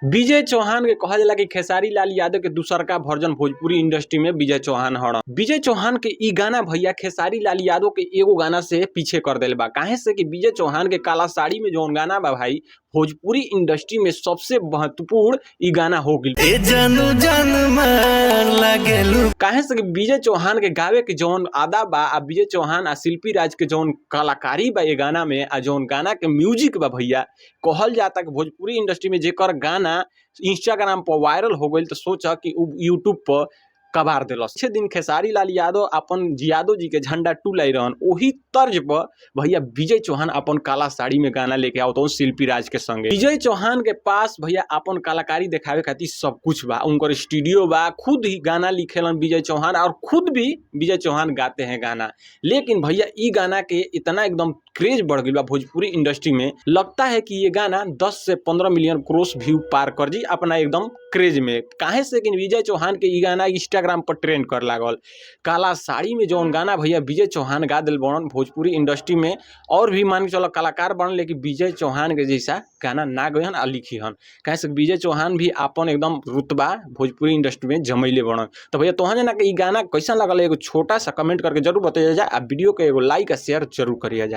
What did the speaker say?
विजय चौहान के कहल जाला कि खेसारी लाल यादव के दूसरका वर्जन भोजपुरी इंडस्ट्री में विजय चौहान हड़न। विजय चौहान के ई गाना भैया खेसारी लाल यादव के एगो गाना से पीछे कर देले बा। काहे से कि विजय चौहान के काला साड़ी में जौन गाना बा भाई, भोजपुरी इंडस्ट्री में सबसे महत्वपूर्ण ई गाना हो गइल। ए जानू जान मार लागेलू। काहे से कि विजय चौहान के गावे के जौन अदा बा आ विजय चौहान आ शिल्पी राज के जौन कलाकारी बा ये गाना में आ जौन गाना के म्यूजिक बा भैया, कहल जाता कि भोजपुरी इंडस्ट्री में जेकर गाना इंस्टाग्राम पर वायरल हो गइल तो सोचा कि उ यूट्यूब पर कबार देलस। छे दिन खेसारी लाल यादव अपन यादव जी के झंडा टू लाई रहन, ओही तर्ज पर भैया विजय चौहान अपन काला साड़ी में गाना लेके आवत हूँ शिल्पी राज के संगे। विजय चौहान के पास भैया अपन कलाकारी दिखावे खातिर सब कुछ बा, उनकर स्टूडियो बा, खुद ही गाना लिखेलन विजय चौहान और खुद भी विजय चौहान गाते हैं गाना। लेकिन भैया ई गाना के इतना एकदम क्रेज बढ़ गई बा भोजपुरी इंडस्ट्री में, लगता है कि ये गाना 10 से 15 मिलियन क्रॉस व्यू पार कर जी अपना एकदम क्रेज में। काहे से कि विजय चौहान के ई गाना इंस्टाग्राम पर ट्रेंड कर लागल। काला साड़ी में जौन गाना भैया विजय चौहान गा दिल बड़न भोजपुरी इंडस्ट्री में, और भी मान के चलो कलाकार बनल, लेकिन विजय चौहान के जैसा गाना ना गहन आ लिखी हन। काहे से विजय चौहान भी अपन एकदम रुतबा भोजपुरी इंडस्ट्री में जमैले बड़न। तो भैया तोहन जना के ई गाना कैसा लगल एगो छोटा सा कमेंट करके जरूर बताइए जा, आ वीडियो के एगो लाइक आ शेयर जरूर करिए जा।